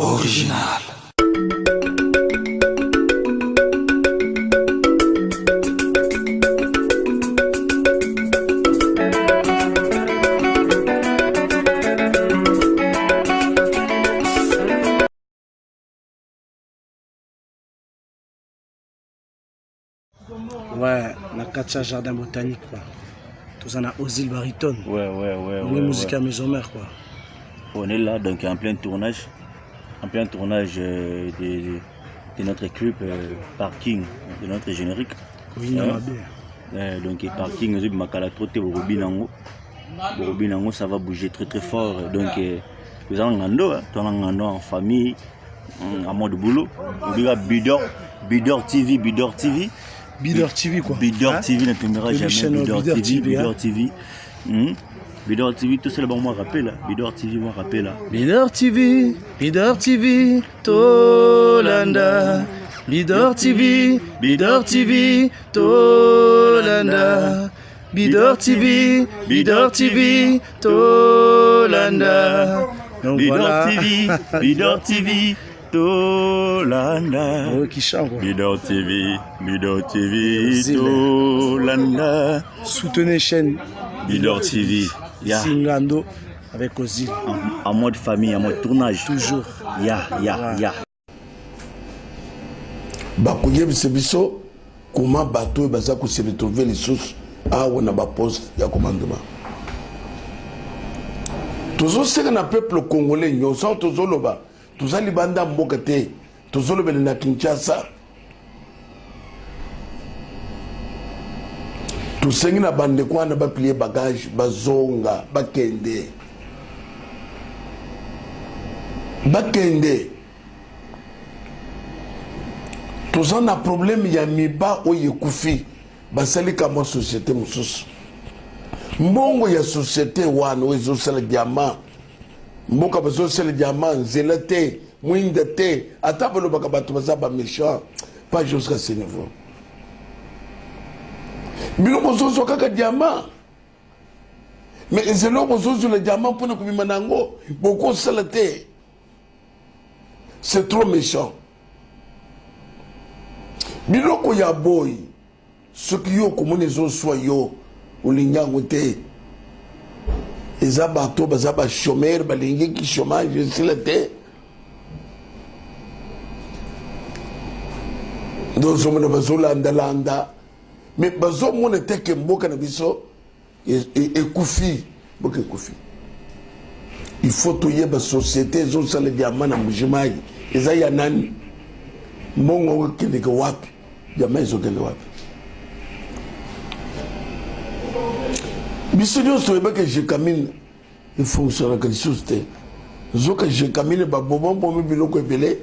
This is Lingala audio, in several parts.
Original. Ouais, na kati ya jardin botanique quoi. Toza na Ozil Bariton. Ouais. On est musique à maison mère quoi. On est là donc en plein tournage, en plein tournage de notre clip Parking, de notre générique. Oui, non, mabe. Donc parking ezo makala trop te borobi nango. Borobi nango ça va bouger très très fort donc toza na ngando, hein, toza na ngando en famille en mode boulot. Obika Bidor, Bidor TV, Bidor TV. Bidor TV quoi. Bidor Hein? TV ne tombera Le jamais. chaîne Bidor Bidor TV, TV, Bidor hein. TV. Bidor TV, tout cela, bon, moi, rappel, hein. Bidor TV, moi, rappel, hein. Bidor TV, Bidor TV, Tolanda. Bidor TV, Bidor TV, Tolanda. Bidor TV, Bidor TV, Tolanda. Donc Bidor voilà. TV, Bidor TV, Tolanda. Oh, qui chante, quoi. Bidor TV, Bidor TV, Zile. Tolanda. Soutenez chaîne Bidor TV, yeah. Singando avec Ozil. En mode famille, en mode tournage. Toujours. Ya, ya, ya. Bakoyebisa biso koma bato oyo baza kose retrouver lisusu awa na baposte ya commandement. Tozosenga na peuple congolais nyonso, tozoloba toza libanda mboka te, tozolobela na Kinshasa. Tosengi na bandeko wana baplie bagage, bazonga, bakende, bakende. Toza na problème ya miba oyo ekufi, basali kamwa société mosusu. Mbongo ya société wana oyo ezosala diamant, mboka bazosala diamant, nzela te, mwinda te, ata balobaka bato baza ba méchant, pas jusqu'à ce niveau. Bino bozozwa kaka diamant, mais nzela oyo bozozwela diamant mpona kobima na yango bokosala te. C'est trop méchant. Biloko ya boy, soki yo okomona ezoswa yo, olingi yango te. Eza bato baza ba chômeur, balingi ki chômage esila te. Nde ozomona bazolandalanda, mais bazomona te ke mboka na biso ekufi, mboka ekufi. Il faut toyeba société ezosala diamant na Mbujimayi eza ya nani, mbongo okendeke wapi, diamant ezokende wapi. Biso nyonso toyebaki Gécamines efonctionnaka lisusu te. Nzoka Gécamines babomabomi biloko ebele,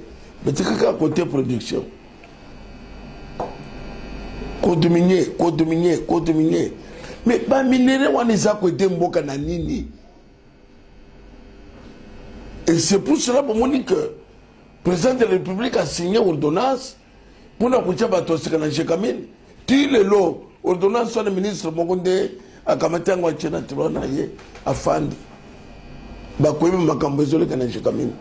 batikaka côté production. Code minier, code minier, code minier. Mais ba minerais wana eza kote mboka na nini? Et c'est pour cela bomoni que président de la République a signé ordonnance pour na kotia bato sika na Gécamines. Ti lelo ordonnance wana ministre moko nde akamati yango atie na tiroir na ye afandi. Bakoyeba makambo ezoleka na Gécamines.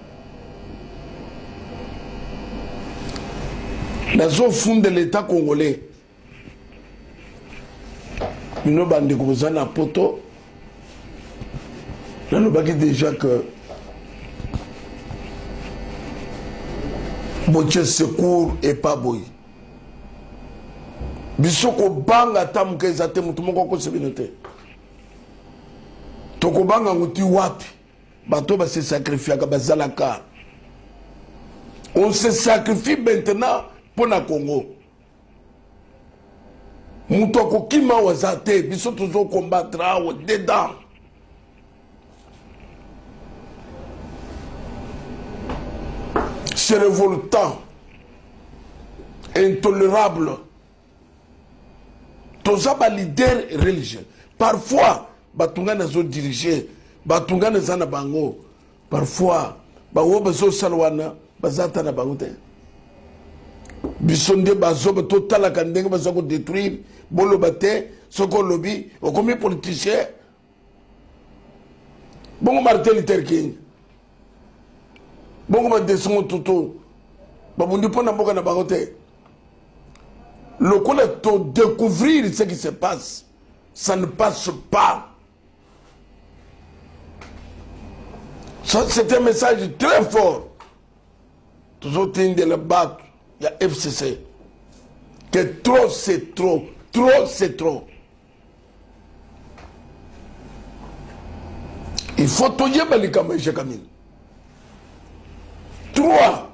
Nazofunda l'État congolais. Bino bandeko boza na poto, nalobaki déjà que botie secours epa boye. Biso kobanga ata moke eza te, moto moko akosa bino te. Tokobanga ngo ti wapi? Bato ba se sacrifiaka bazalaka. On se sacrifie maintenant pour na Congo. Moto akokima awa aza te, biso tozo combattre awa dedans. C'est révoltant, intolérable. Toza ba leader religieux. Parfois, bato ngai nazo diriger, bato ngai naza na bango. Parfois, ba oyo bazosala wana, baza ata na bango te. Biso nde bazoba, totalaka ndenge baza kodétruire. Boloba te, soki olobi, okomi politicien. Bongo Martin Luther King. Bongo ba Desmond Tutu babundi mpo na mboka na bango te. Lokola to découvrir ce qui se passe, ça ne passe pas. Ça, c'est un message très fort. Tozotindela bato ya FCC que trop c'est trop, trop c'est trop. Il faut toyeba likambo ya Gécamines. 3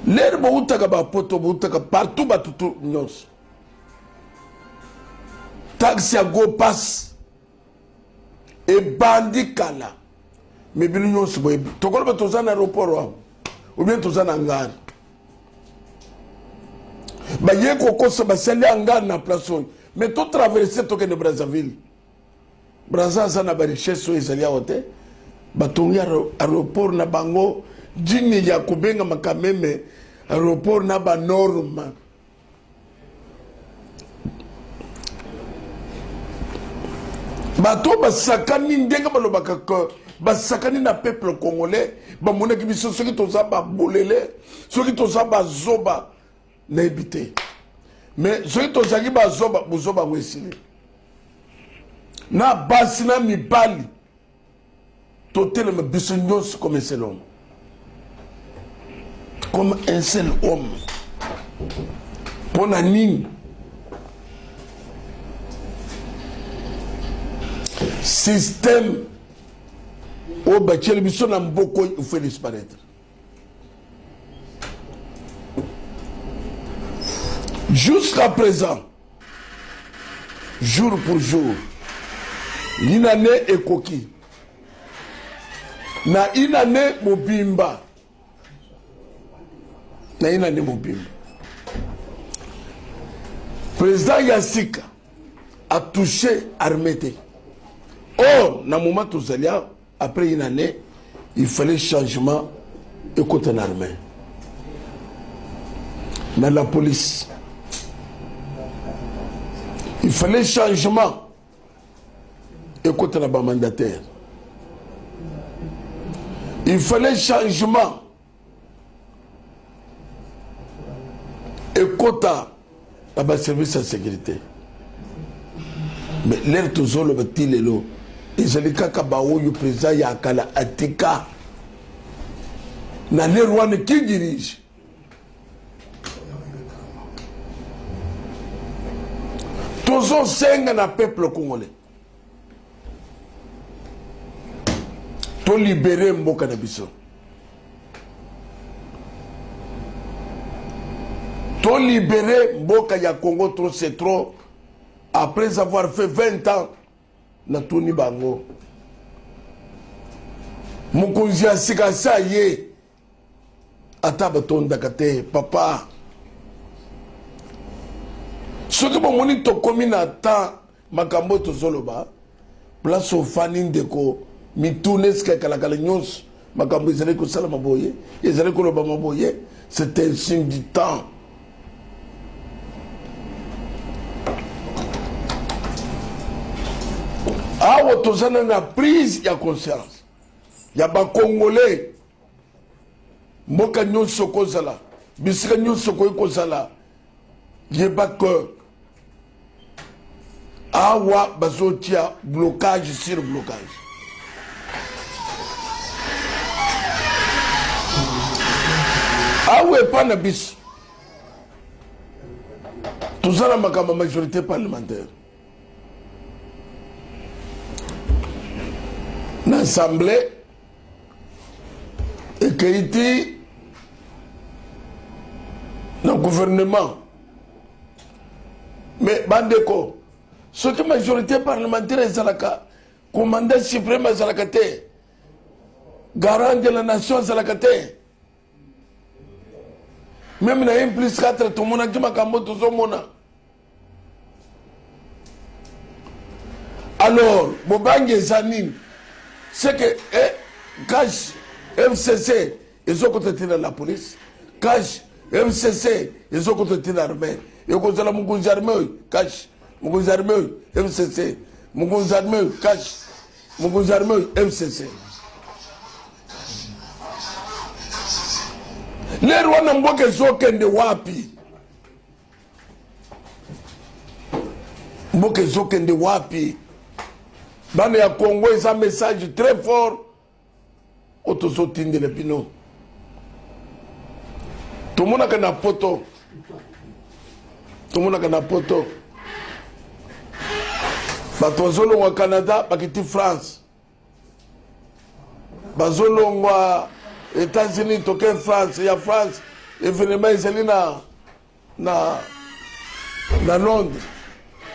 lere boutaka bapoto, boutaka partout, bato tu nyonso, taxe ya go pass ebandi kala, me bino nyonso boyebi tokoloba toza na aéroport awa ou bien toza na ngari, baye kokosa basali hangar na place oyo, mais totraverse tokende Brazzaville. Brazza aza na barichesse oyo ezali awa te. Batongi aéroport na bango digne ya kobengama kameme aéroport na banorme. Bato basakani ndenge balobaka ke basakani na peuple congolais, bamonaki biso soki toza babolele, soki toza bazoba, nayebi te. Mais soki tozalaki bazoba, bozoba yango esili. Na basi na mibali totelema biso nyonso comme un seul homme, comme un seul homme. Mpo na nini système oyo batieli biso na mboko il faut disparaître? Jusqu'à présent, jour pour jour, une année ekoki na une année mobimba, na une année mobimba, président ya sika a touché armée te. Or na moment tozali awa, après une année, il fallait changement ekota na armée, na la police. Il fallait changement ekota na bamandataire. Il fallait changement ekota na baservice ya sécurité. Mais lere tozoloba ti lelo, ezali kaka baoyo président ya kala atika. Na lere wana, qui dirige? Tozosenga na peuple congolais tolibere mboka na biso, tolibere mboka ya Congo. Trop c'est trop. Après avoir fait 20 ans, natuni bango, mokonzi ya sika sa ye ata batondaka te. Papa, soki bomoni tokomi na temps makambo tozoloba, place ofandi ndeko, mituna esika ekalakala nyonso makambo ezali kosalama boye, ezali kolobama boye, c'est un signe du temps. Awa toza na prise ya conscience ya bacongolais. Mboka nyonso kozala, bisika nyonso okoki kozala, yeba ke awa bazotia blocage sur blocage. Awa epa na biso toza na makambo ya majorité parlementaire na assemblée, ekei ti na gouvernement. Mais bandeko, soki majorité parlementaire ezalaka, commandant suprême azalaka te, garant de la nation azalaka te. Même na 1 plus 4 tomonaki makambo tozomona. Alors bobangi eza nini? C'est que cash FCC ezokota te na la police, cash FCC ezokota te na armée. Ekozala mokonzi armée oyo cash, mokonzi armée oyo FCC, mokonzi armée oyo cash, mokonzi armée oyo FCC. Lere wana mboka ezokende wapi? Mboka ezokende wapi? Bana ya Congo, eza message très fort oyo tozotindela bino. Tomonaka na poto, tomonaka na poto bato bazolongwa Canada bakiti France, bazolongwa États-Unis toke France, ya France événement ezali na Londres.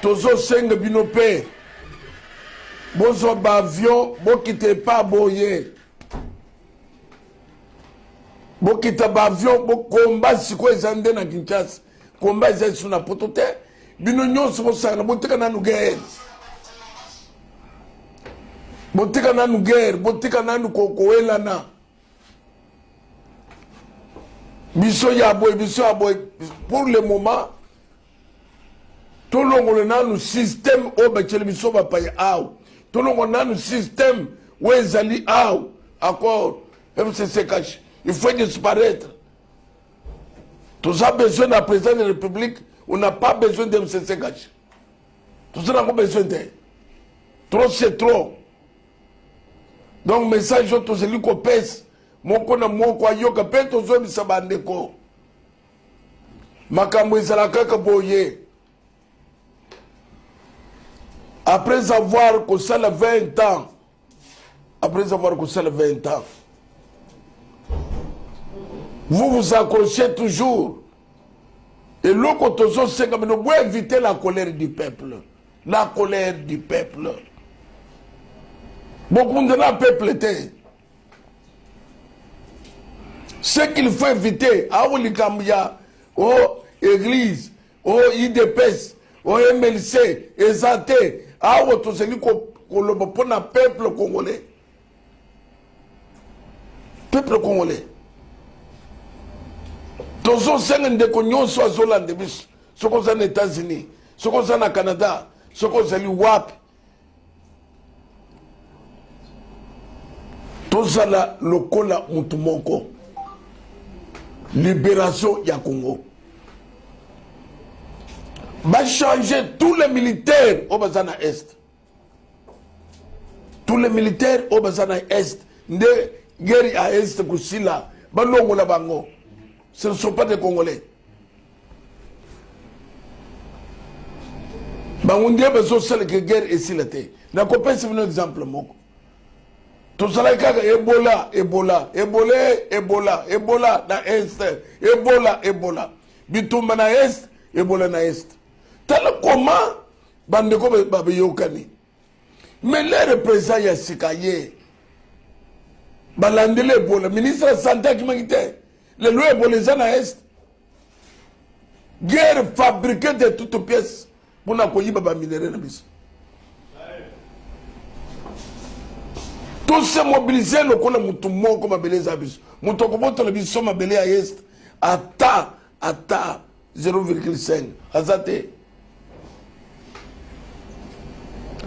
Tozosenga bino mpe bozwa baavion, bokita epa boye, bokita baavion, bokomba. Sikoyo eza nde na Kinshasa, komba eza lisusu na poto te. Bino nyonso bosangana, botika nanu guerre, botika nanu guerre, botika nanu kowelana, biso ya boye, biso ya boye. Pour le moment tolongola nanu système oyo batieli biso bapaya awa, tolongola nanu système oyo ezali awa. Accord FCC CACH, il faut disparaître. Toza besoin na président de la République, on n'a pas besoin de FCC CACH. Toza nango besoin te, trop c'est trop. Donc message oyo tozali kopesa, moko na moko ayoka mpe. Tozoyebisa bandeko, makambo ezala kaka boye. Après avoir kosala 20 ans, après avoir kosala 20 ans, vous vous accrochez toujours. Eloko tozosenga bino, boéviter la colère du peuple, la colère du peuple. Bokundela peuple te. Ce qu'il faut éviter awo, likambo ya o église, o UDPS, o MLC, eza te awa. Tozali koloba mpona peuple congolais. Peuple congolais, tozosenga ndeko nyonso azolanda biso, soki oza na États-Unis, soki oza na Canada, soki ozali wapi, tozala lokola mutu moko. Libération ya Congo, bachange tous les militaires oyo baza na Est, tous les militaires oyo baza na Est, nde guerre ya Est kosila. Balongola bango, ce ne sont pas des Congolais. Bango nde bazosalaka guerre esila te. Nakopesa bino exemple moko. Tozalaki kaka Ebola, Ebola, Ebola, Ebola, Ebola na Est, Ebola, Ebola, bitumba na Est, Ebola na Est. Tala koma bandeko bayokani. Mais lere président ya sika ye balandeli Ebola, ministre ya santé akimaki te. Lelo Ebola eza na Est. Guerre fabriquée de toutes pièces mpona koyiba baminerais na biso. Tose mobiliser lokola motu moko. Mabele eza biso, moto akobotola biso mabele ya Est ata 0,5 aza te,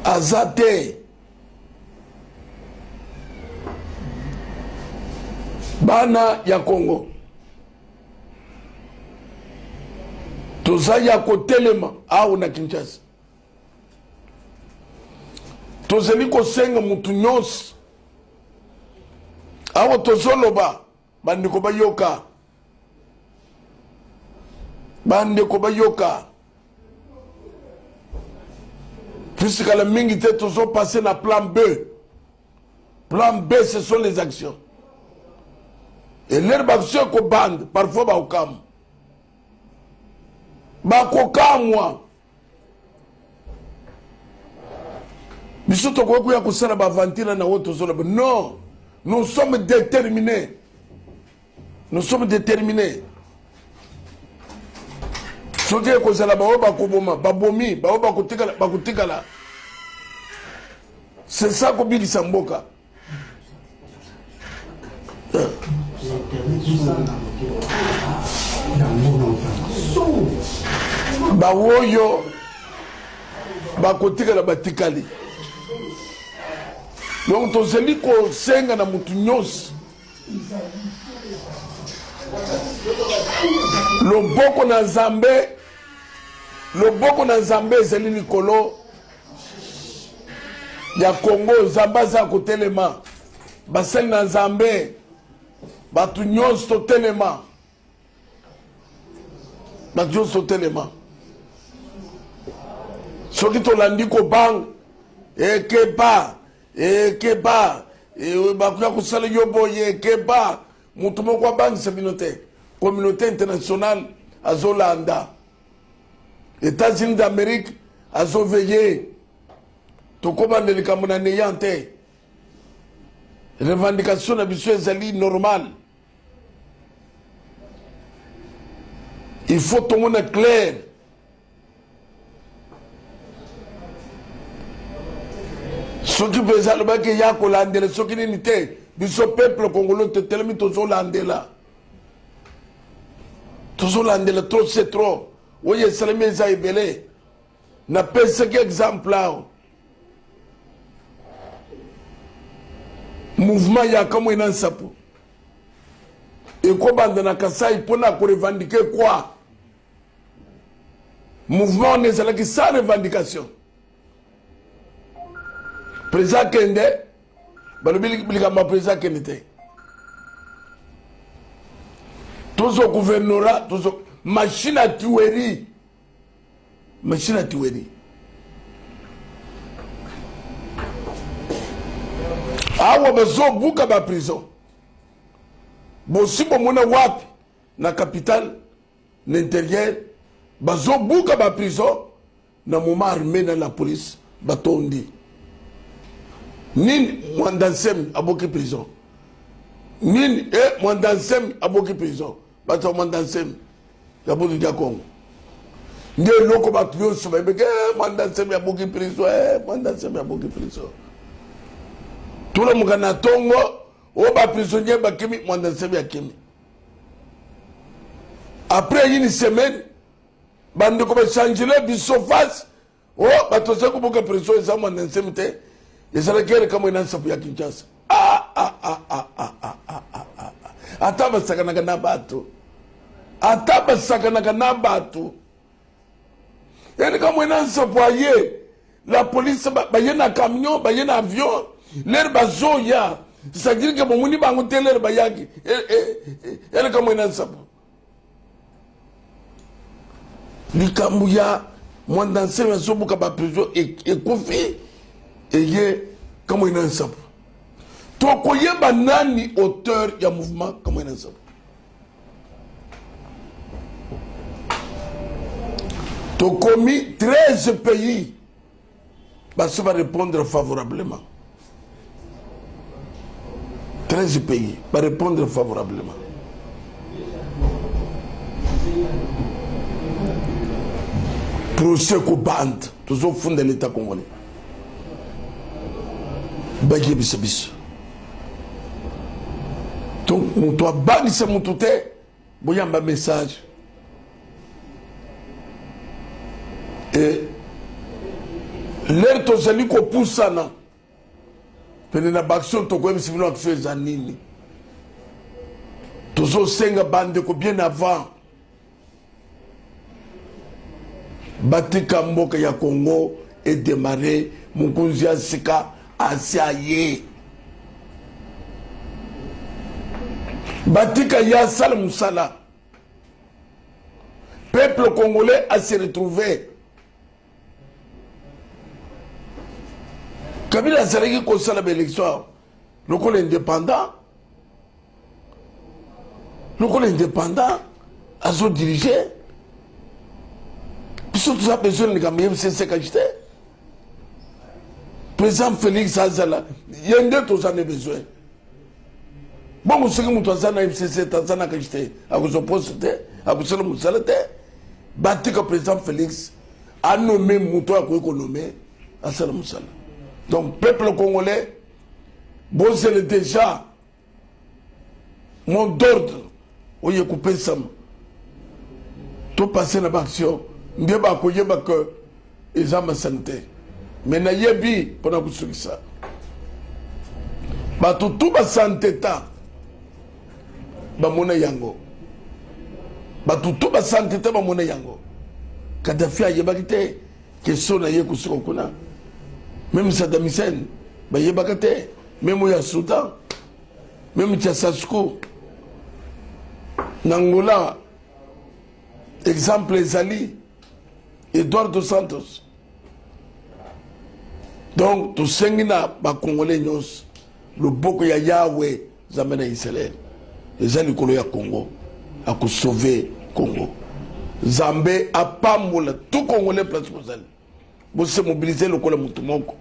aza te. Bana ya Congo, toza ya kotelema awa na Kinshasa. Tozali kosenga mutu nyonso awa tozoloba, bandeko bayoka, bandeko bayoka. Puisque mingi te tozopasser na plan B. Plan B, ce sont les actions, et lere baaction ekobanda, parfois bakokamwa, bakokamwa. Biso tokoki koya kosala baaventure na oyo tozoloba? Non, nous sommes déterminés, nous sommes déterminés. Soki ekozala baoyo bakoboma, babomi, baoyo bakotikala, bakotikala. C'est ça kobikisa mboka. Baoyo bakotikala, batikali. Donc tozali kosenga na motu nyonso. Loboko na Nzambe, loboko na Nzambe ezali likolo ya Congo. Nzambe aza kotelema, basali na Nzambe, bato nyonso totelema, bato nyonso totelema. Soki tolandi kobanga ekeba ekeba, bakoya kosala yo boye, ekeba. Moto moko abangisa bino te. Communauté internationale azolanda, États-Unis d'Amérique azoveille. Tokobanda likambo na neyan te. Revendication na biso ezali normal. Il faut tomona clair. Soki mpenza alobaki ya kolandela soki nini te, biso peuple congolais totelemi, tozolandela, tozolandela. Trop c'est trop. Oyo esalemi eza ebele. Napesaki exemple awa, mouvement ya Kamwina Nsapu ekobanda na Kasai mpona korevendike quoi? Mouvement wana ezalaki sans revendication. Président akende, balobi likambo ya président akende te. Tozo gouvernorat, tozo machine à tuerie, machine à tuerie. Awa bazobuka baprison. Bosi bomona wapi na capitale, na interieur, bazobuka baprison na moment armé na la police batondi? Nini? Mwanda Nsemi aboki prison nini? E Mwanda Nsemi aboki prison, bato ya Mwanda Nsemi ya Bundu dia Kongo nde eloko bato nyonso bayebeke. Mwanda Nsemi aboki prison, Mwanda Nsemi aboki prison. Tolamuka na ntongo oyo baprisonnier bakimi, Mwanda Nsemi akimi. Après une semaine, bandeko bachangele biso face o bato bazali koboka prison, eza Mwanda Nsemi te, ezalaki ere Kamwina Nsapu ya Kinshasa. Ah, ah, ah, ah, ah, ah, ah, ah, ah. Ata basakanaka na bato, ata basakanaka na bato. Yani Kamwina Nsapu aye, la police baye na camion, baye na avion, lere bazoya, c'est-à-dire ke bomoni bango te lere bayaki. Ere Kamwina Nsapu, likambo ya Mwanda Nsemi azobuka baprison ekufi, eye Kamwina Nsapu. Tokoyeba nani auteur ya mouvement Kamwina Nsapu. Tokomi 13 pays basi barépondre favorablement, 13 pays barépondre favorablement. Procès kobanda, tozofunda l'État congolais bayebisa biso. Donc moto abangisa moto te. Boyamba message e lere tozali kopusana pene na baaction, tokoyebisa bino action eza nini. Tozosenga bandeko bien avant batika mboka ya Congo edemare. Mokonzi ya sika asi aye, batika ye asala mosala. Peuple congolais a se retrouver. Kabila azalaki kosala baélection lokola indépendant, lokola indépendant azodirige biso. Toza besoin na likambo ye mcc te. Président Félix azala, ye nde toza na besoin. Bongo soki moto aza na FCC te, aza na kashi te, akozwa poste te, akosala mosala te. Batika président Félix anome moto oyo akoki konome, asala mosala. Donc peuple congolais, bozele déjà mot d'ordre oyo ekopesama. Topase na baaction nde bakoyeba ke eza masano te. Me nayebi mpona kosukisa, bato tu basanteta bamona yango. Bato to basanti te bamona yango. Kadhafi ayebaki te ke so na ye kosuka kuna. Meme Saddam Hussein bayebaka te, meme oyo ya Soudan, meme Ceausescu na Angola. Exemple ezali Eduardo Santos. Donc tosengi na bakongole nyonso, loboko ya Yahweh Nzambe na Israël eza likolo ya Congo, akosauve Congo. Nzambe apambola tout Congolais place bozali, bose mobiliser lokola motu moko.